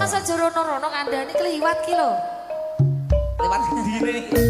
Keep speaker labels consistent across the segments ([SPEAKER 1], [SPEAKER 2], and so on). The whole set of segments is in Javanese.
[SPEAKER 1] Mas aja rono-rono kandhane kliwat ki lho.
[SPEAKER 2] Lewat gedine.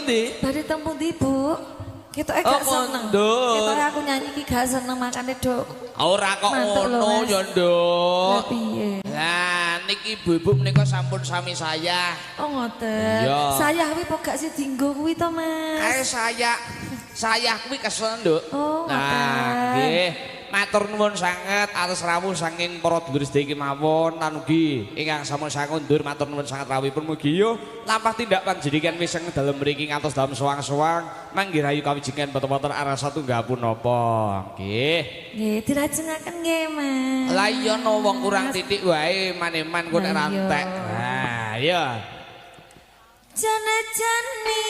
[SPEAKER 2] pundi?
[SPEAKER 1] Badhe teng pundi, Bu? Ketoke
[SPEAKER 2] Oh,
[SPEAKER 1] gak seneng.
[SPEAKER 2] mundur.
[SPEAKER 1] Ketoke aku nyanyi ki gak seneng makane, Dok.
[SPEAKER 2] Ora kok
[SPEAKER 1] Mantuk lho,
[SPEAKER 2] ngono
[SPEAKER 1] Mas.
[SPEAKER 2] ya, Nduk.
[SPEAKER 1] Lah piye?
[SPEAKER 2] Lah niki ibu-ibu menika sampun sami saya.
[SPEAKER 1] Oh ngoten.
[SPEAKER 2] Iya.
[SPEAKER 1] Saya kuwi po gak sih dinggo kuwi to, Mas?
[SPEAKER 2] Kae saya kuwi kesel, Nduk.
[SPEAKER 1] Oh,
[SPEAKER 2] Nah,
[SPEAKER 1] ngoten.
[SPEAKER 2] nggih. Matur nuwun sanget atas rawuh saking para dulur sedaya kemawon lan ugi ingkang sampun sangundur matur nuwun sanget rawuhipun mugi yo lampah tindak panjenengan wiseng dalem mriki ngantos dalem sowang-sowang manggi rahayu kawijengan boten-boten arah satunggal punapa. Nggih.
[SPEAKER 1] Nggih, dilajengaken nggih, Mas.
[SPEAKER 2] Lah iya no wong kurang titik wae maneman kok nek
[SPEAKER 1] Lah iya.
[SPEAKER 2] rantek. Nah, iya.
[SPEAKER 1] Jane-jane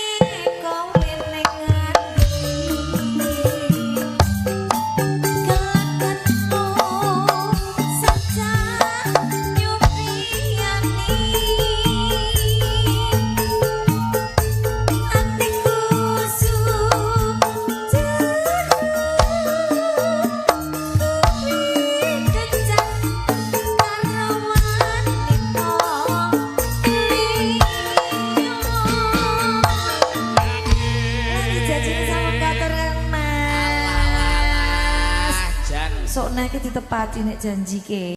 [SPEAKER 1] kowe ning ati. Kelakuanmu saja nyupriyani. Atiku sudah kencan karo wanita liya. Lagi jajine sampun katur Kang Mas.
[SPEAKER 2] Jan.
[SPEAKER 1] Sok nek ditepati nek janjike.